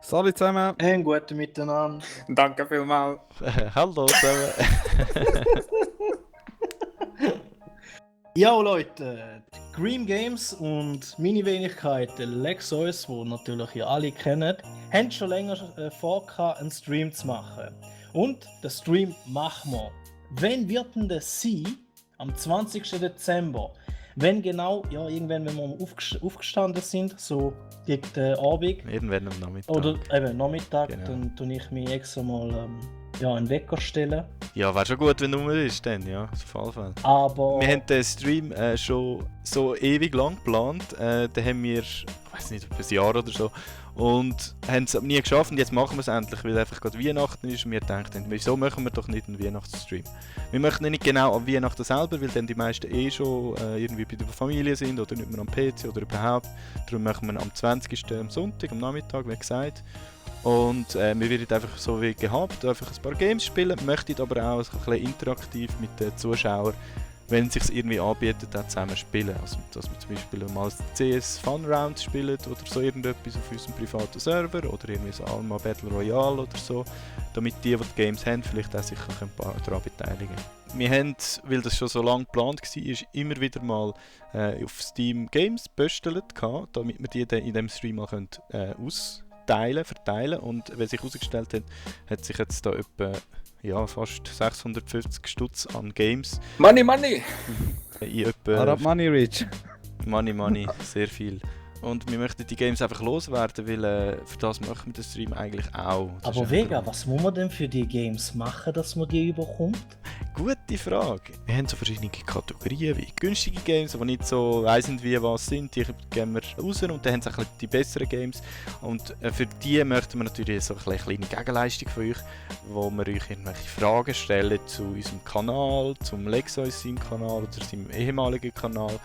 Salut zusammen. Einen guten Miteinander. Danke vielmals. Hallo zusammen. Ja Leute, Dream Games und meine Wenigkeit, der Lexois, die natürlich ihr alle kennt, haben schon länger vor, einen Stream zu machen. Und den Stream machen wir. Wann wird denn das sein? Am 20. Dezember. Wenn genau, ja, irgendwann, wenn wir aufgestanden sind, so gegen den Abend. Irgendwann am Nachmittag. Oder eben Nachmittag, Genau. dann tue ich mich extra mal einen Wecker stellen. Ja, wäre schon gut, wenn Nummer ist, dann, ja, auf jeden Fall. Aber Wir haben den Stream schon so ewig lang geplant. Den haben wir, ich weiß nicht, ein Jahr oder so. Und haben es aber nie geschafft. Und jetzt machen wir es endlich, weil einfach gerade Weihnachten ist. Und wir dachten, wieso machen wir doch nicht einen Weihnachtsstream? Wir möchten nicht genau am Weihnachten selber, weil dann die meisten schon irgendwie bei der Familie sind oder nicht mehr am PC oder überhaupt. Darum machen wir am 20. am Sonntag, am Nachmittag, wie gesagt. Und wir werden einfach so wie gehabt, einfach ein paar Games spielen, möchten aber auch ein bisschen interaktiv mit den Zuschauern, wenn es sich irgendwie anbietet, auch zusammen spielen. Also, dass wir zum Beispiel mal CS Fun Round spielen oder so irgendetwas auf unserem privaten Server oder irgendwie so Alma Battle Royale oder so, damit die Games haben, vielleicht auch sich ein paar daran beteiligen. Wir haben, weil das schon so lange geplant war, immer wieder mal auf Steam Games gebastelt, damit wir die dann in diesem Stream mal verteilen und wenn sich herausgestellt hat sich jetzt da etwa fast 650 Stutz an Games Money! in etwa Arab Money Rich. Money, sehr viel. Und wir möchten die Games einfach loswerden, weil für das machen wir den Stream eigentlich auch. Das Aber ist Vega, einfach- was muss man denn für die Games machen, dass man die überkommt? Gute Frage. Wir haben so verschiedene Kategorien wie günstige Games, die nicht so weiss nicht wie was sind, die geben wir raus und dann haben sie auch die besseren Games. Und für die möchten wir natürlich so eine kleine Gegenleistung von euch, wo wir euch irgendwelche Fragen stellen zu unserem Kanal, zum Lexois seinem Kanal oder seinem ehemaligen Kanal.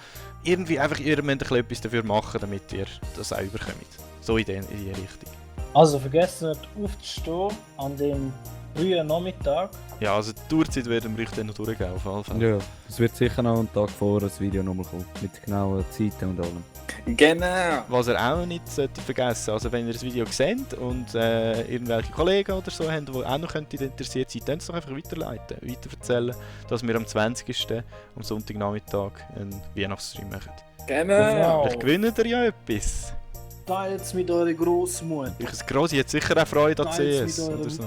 Irgendwie einfach, ihr müsst etwas dafür machen, damit ihr das auch überkommt. So in die Richtung. Also vergesst nicht aufzustehen an dem frühen Nachmittag. Ja, also die Tourzeit werden wir euch dann noch durchgehen, auf jeden Fall. Ja, es wird sicher noch einen Tag vor das Video nochmal kommen. Mit genauen Zeiten und allem. Genau! Was ihr auch nicht vergessen sollte, also wenn ihr das Video seht und irgendwelche Kollegen oder so haben, die auch noch interessiert sein, dann es doch einfach weiterleiten, dass wir am 20. am Sonntagnachmittag einen Weihnachtsstream machen. Genau! Vielleicht gewinnt ihr ja etwas. Teilt es mit eurer Großmutter. Ich Grossi hat sicher auch Freude an CS oder Eltern. so.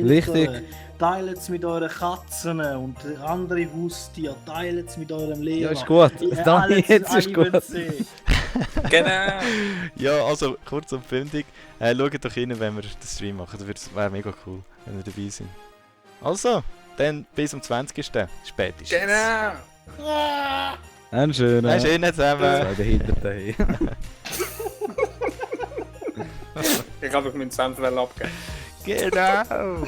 Richtig. Teilt es mit euren Katzen und anderen Haustieren. Teilt es mit eurem Lehrer. Ja, ist gut. Dani, jetzt ist gut. Genau! Ja, also kurz und bündig, schaut doch rein, wenn wir den Stream machen, das wäre mega cool, wenn wir dabei sind. Also, dann bis zum 20. spätestens. Genau! Einen schönen. Einen schönen zusammen. Zwei Behinderte. Ich habe mich meinen Senf abgeben. Genau.